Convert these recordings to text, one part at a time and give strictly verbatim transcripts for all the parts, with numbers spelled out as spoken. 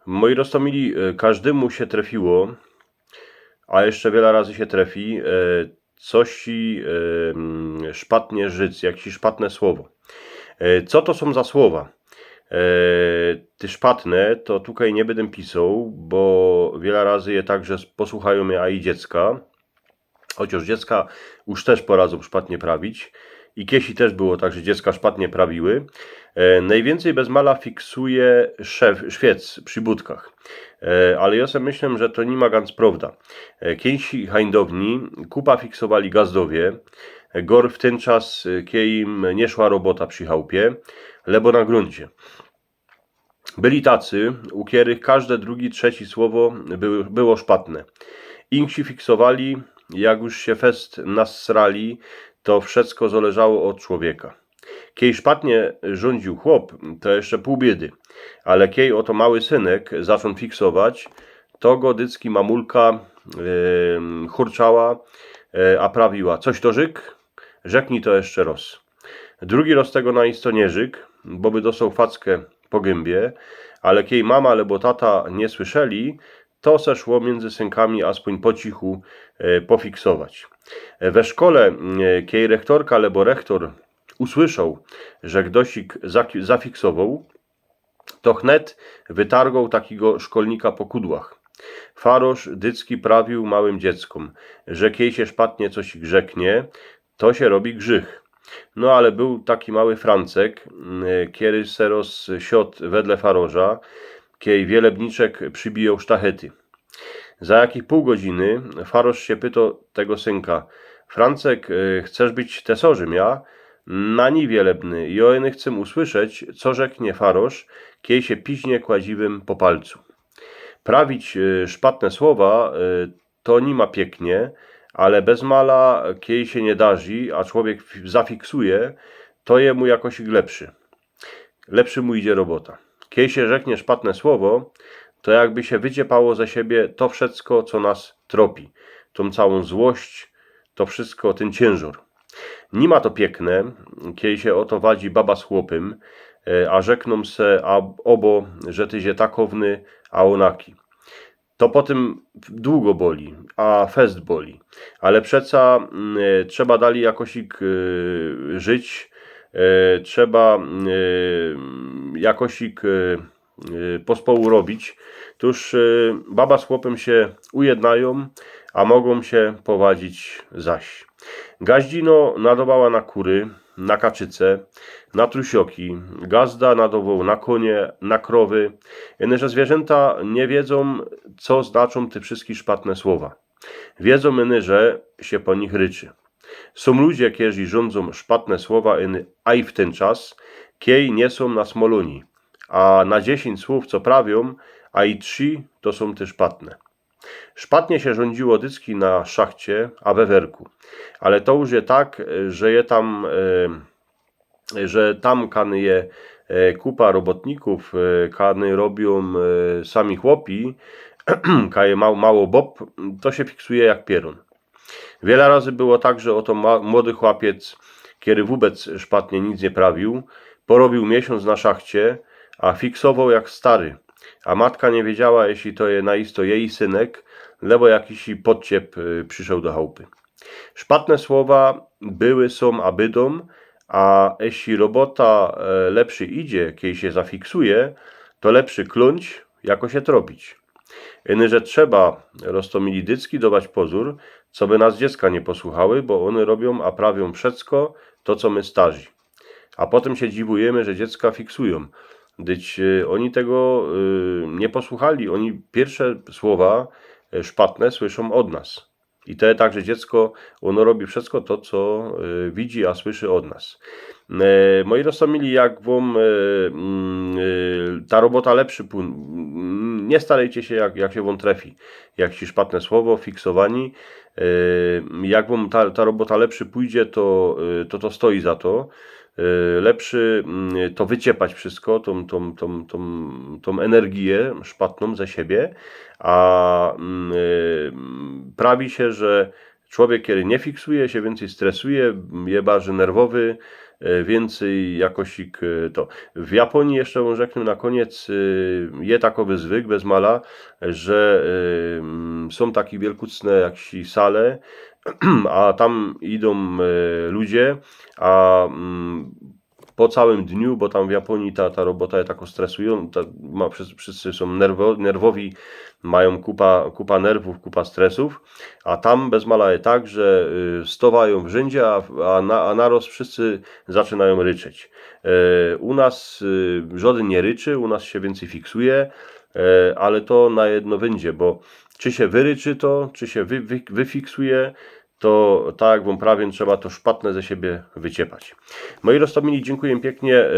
Moi roztōmili, e, kożdymu sie trefiło, a jeszcze wiela razy sie trefi, e, coś ci, e, mm, szpatnie rzec, jakeś szpatne słowo. E, co to sōm za słowa? E, te szpatne, to tukej niy byda pisoł, bo wiela razy je tak, że s-, posłuchajōm je a i dziecka. Chociŏż dziecka już tyż poradzōm szpatnie prawić. I kiejś tyż było tak, że dziecka szpatnie prawiły. E, nojwiyncyj bez mala fiksuje szef-, świec przi budkach. E, ale jŏ se myślã, że to niy ma ganc prowda. E, kejś hańdowni kupa fiksowali gazdowie, e, gŏr w tyn czas, e, kiej im niy szła robota przi chałpie, lebo na grōncie. Byli tacy, u kerych kożde drugi, trzeci słowo było, było szpatne. Inksi fiksowali, jak już sie fest nassrali, to wszysko zŏleżało ôd człowieka. Kiej szpatnie rzōndziōł chłop, to jeszcze pōł biedy, ale kiej ôto mały synek zaczōn fiksować, to go dycki mamulka, em, churczała, e, a prawiła: „Coś to rzyk? Rzeknij to jeszcze roz”. Drugi roz tego na isto niy rzyk, bo by dostoł fackã po gynbie, ale kiej mama lebo tata niy słyszeli, to se szło miyndzy synkami aspōń po cichu, e, pofiksować. E, we szkole, e, kiej rechtorka lebo rechtor usłyszoł, że chtosik zaki-, zafiksowoł, to chnet wytargoł takigo szkolnika po kudłach. Farosz dycki prawiōł małym dzieckōm, że kiej sie szpatnie coś rzeknie, to sie robi grzych. No ale bōł taki mały Francek, mm, kery se roz siod wedle faroża, kiej wielebniczek przibijoł sztachety. Za jakich pōł godziny farosz sie pyto tego synka: „Francek, e, chcesz być tesorzym, ja?” „Na ni, wielebny, jŏ ino chcã usłyszeć, co rzeknie farosz, kiej sie piźnie kładziwym po palcu”. Prawić, e, szpatne słowa, e, to niy ma piyknie, ale bez mala, kiej sie niy darzi, a człowiek f-, zafiksuje, to je mu jakoś lepszy. Lepszy mu idzie robota. Kiej sie rzeknie szpatne słowo, to jakby sie wyciepało ze siebie to wszysko, co nas tropi. Tōm całōm złość, to wszysko, tyn ciynżŏr. Niy ma to piykne, kiej sie ô to wadzi baba z chłopym, e, a rzeknōm se, a, ôbo, że ty sie takowny, a ônaki. To potym dugo boli, a fest boli. Ale przeca, mm, e, trzeba dalij jakosik, e, żyć, e, trzeba, mm, e, jakosik, e, e, pospołu robić. Tōż, e, baba z chłopym sie ujednajōm, a mogōm sie powadzić zaś. Gaździno nadowała na kury, na kaczyce, na trusioki, gazda nadowoł na konie, na krowy. Ino że zwierzynta niy wiedzōm, co znaczōm te wszyske szpatne słowa. Wiedzōm ino, że sie po nich ryczy. Sōm ludzie, kerzi rzōndzōm szpatne słowa, ino, a i w tyn czas, kiej niy sōm nasmolōni. A na dziesiyńć słōw, co prawiōm, a i trzi to sōm te szpatne. Szpatnie sie rzōndziło dycki na szachcie, a we werku. Ale to już je tak, że je tam, e, że tam kany je, e, kupa robotnikōw, e, kany robiōm, e, sami chłopi, kaj je ma-, mało bob, to sie fiksuje jak pierōn. Wiela razy było tak, że ô to ma-, młody chłopiec, kery wōbec szpatnie nic niy prawiōł, porobiōł miesiōnc na szachcie, a fiksowoł jak stary. A matka niy wiedziała, jeźli to je na isto jeji synek, lebo jakiś podciep, y, prziszoł do chałpy. Szpatne słowa były, sōm, a bydōm, a jeźli robota, e, lepszy idzie, kiej sie zafiksuje, to lepszy klōnć, jako sie tropić. Ino że trzeba, roztōmili, dycki dować pozōr, coby nas dziecka niy posłuchały, bo ône robiōm, a prawiōm wszysko to, co my starzi. A potym sie dziwujymy, że dziecka fiksujōm. Dyć, y, ôni tego, y, niy posłuchali, ôni piyrwsze słowa, y, szpatne słyszōm ôd nas. I to je tak, że dziecko, ôno robi wszysko to, co, y, widzi, a słyszy ôd nas. E, moi roztōmili, jak wōm, y, mm, y, ta robota lepszy pō-, mm, niy starejcie sie, jak, jak sie wōm trefi jakeś szpatne słowo, fiksowani. E, jak wōm ta, ta robota lepszy pōjdzie, to, y, to, to stoi za to. Y, lepszy, mm, to wyciepać wszysko, tōm, tōm, tōm, tōm, tōm energijã szpatnōm ze siebie, a, mm, y, prawi sie, że człowiek, kery niy fiksuje, sie wiyncyj stresuje, je bardzij nerwowy, e, wiyncyj jakosik, e, to. W Japonii jeszcze rzeknę na koniec, e, je takowy zwyk bez mala, że, e, mm, sōm taki wielkucne jaksik sale, a tam idōm, e, ludzie, a, mm, po całym dniu, bo tam w Japonii ta, ta robota je tako stresujōnta, ma, wszyscy, wszyscy sōm nerwo-, nerwowi, majōm kupa, kupa nerwōw, kupa stresōw, a tam bez mala je tak, że, y, stŏwajōm w rzyndzie, a, a na, a naroz wszyscy zaczynajōm ryczeć. E, u nas, y, żodyn niy ryczy, u nas sie wiyncyj fiksuje, e, ale to na jedno wyjdzie, bo czy sie wyryczy to, czy sie wy-, wy-, wyfiksuje, to tak jak wōm prawiã, trzeba to szpatne ze siebie wyciepać. Moi roztōmili, dziynkuję piyknie, e,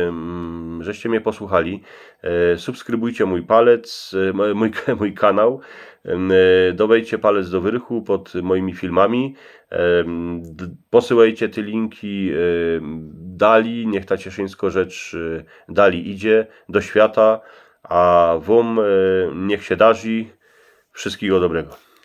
mm, żeście mie posłuchali. E, subskrybujcie mōj palec, e, mōj, mōj, mōj kanał. Em, e, dŏwejcie palec do wyrchu pod mojimi filmami. Em, d-, posyłejcie te linki, e, dali, niych ta cieszyńsko rzecz, e, dali idzie do świata, a wōm, e, niych sie darzi. Wszyjskigo dobrego.